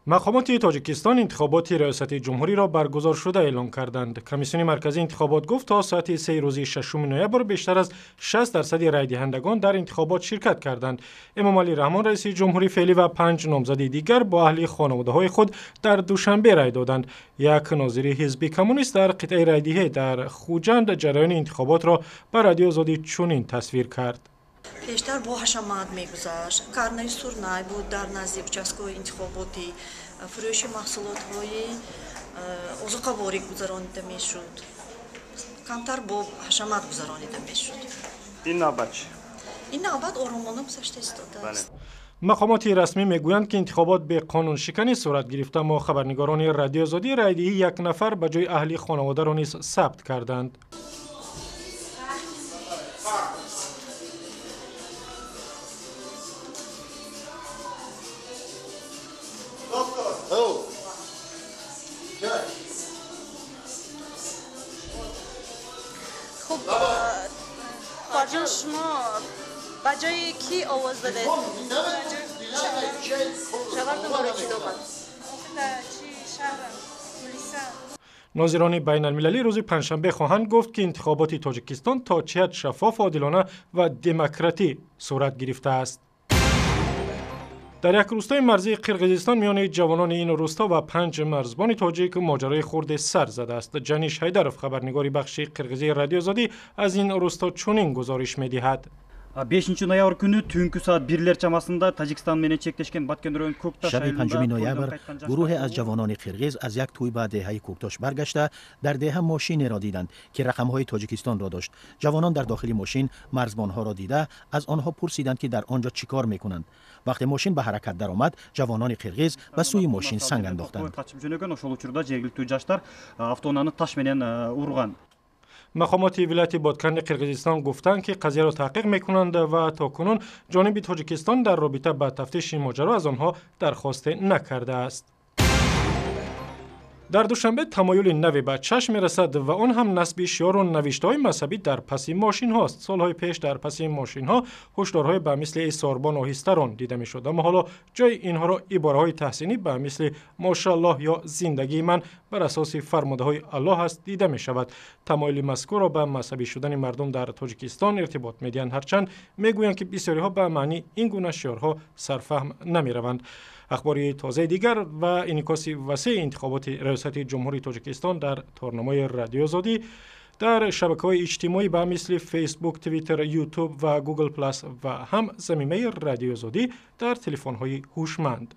Мақомоти Тоҷикистон интихоботи раёсати ҷумҳуриро баргузоршуда эълон карданд. Комиссиони марказии интихобот гуфт, то соати 3 рӯзи 6 ноябр бештар аз 60% райдиҳандагон дар интихобот ширкат карданд. Эмомалӣ Раҳмон, раиси ҷумҳури феълӣ, ва 5 номзади дигар бо аҳли хонаводаҳои худ дар Душанбе рай доданд. Як нозири ҳизби коммунист дар қитъаи райдиҳӣ дар Хуҷанд ҷараёни интихоботро ба Радиои Озодӣ чунин тасвир кард. Пештар бо ҳашамат мегузашт. Карнаи сурнай буд дар назди участкаҳои интихоботӣ, фурӯши маҳсулотҳои озуқаворӣ гузаронида мешуд. Камтар бо ҳашамат гузаронида мешуд. Ин навбат чӣ? Ин навбат оромона гузашта истодааст. Мақомоти расмӣ мегӯянд, ки интихобот беқонуншиканӣ сурат гирифта, аммо хабарнигорони Радиои Озодӣ райдиҳии як нафар ба ҷои аҳли хонаводаро низ сабт карданд. Хуб, хоҳарҷон, шумо ба ҷои кӣ овоз додед? Шавҳартон барои чӣ домад? Нозирони байналмилалӣ рӯзи панҷшанбе хоҳанд гуфт, ки интихоботи Тоҷикистон то чӣ ҳад шаффоф, одилона ва демократӣ сурат гирифтааст. Дар як рӯстои марзии Қирғизистон миёни ҷавонони ин рӯсто ва 5 марзбони тоҷик моҷарои хурде сар задааст. Ҷаниш Ҳайдаров, хабарнигори бахши қирғизии Радиои Озодӣ, аз ин рӯсто чунин гузориш медиҳад. 5 ноябрь күнү түнкү саат 1 чамасында Тажикстан менен чектешкен Баткен районунун Көк-Таш Шаби айылында 5 ноябр тойдон кайткан жаштар гурӯҳе аз ҷавонони қирғиз аз як тӯй ба деҳаи Кӯктош баргашта, дар деҳа мошинеро диданд, ки рақамҳои Тоҷикистонро дошт. Ҷавонон дар дохили мошин марзбонҳоро дида, аз онҳо пурсиданд, ки дар он ҷо чӣ кор мекунанд. Вақте мошин ба ҳаракат даромад, ҷавонони қирғиз ба сӯи мошин санг андохтанд. Качып жөнөгөн, ошол учурда жергиликтүү жаштар автоунааны таш менен урган. Мақомоти вилояти Ботканди Қирғизистон гуфтанд, ки қазияро таҳқиқ мекунанд ва то кунун ҷониби Тоҷикистон дар робита ба тафтиши моҷаро аз онҳо дархосте накардааст. Дар Душанбе тамоюли наве ба чашм мерасад ва он ҳам насби шиору навиштаҳои мазҳабӣ дар паси мошинҳост. Солҳои пеш дар паси мошинҳо ҳушдорҳои ба мисли эй сорбон оҳистарон дида мешуд, аммо ҳоло ҷои инҳоро ибораҳои таҳсинӣ ба мисли мошаллоҳ ё зиндагии ман бар асоси фармудаҳои Аллоҳ аст дида мешавад. Тамоюли мазкурро ба мазҳабӣ шудани мардум дар Тоҷикистон иртибот медиҳанд, ҳарчанд мегӯянд, ки бисёриҳо ба маънии ин гуна шиорҳо сарфаҳм намераванд. Ахбори тозаи дигар ва инъикоси васеи интихоботи раёсати ҷумҳурии Тоҷикистон дар торнамои Радиои Озодӣ, дар шабакаҳои иҷтимоӣ ба мисли Фейсбук, Твиттер, Ютуб ва Гугл Плас ва ҳам замимаи Радиои Озодӣ дар телефонҳои ҳушманд.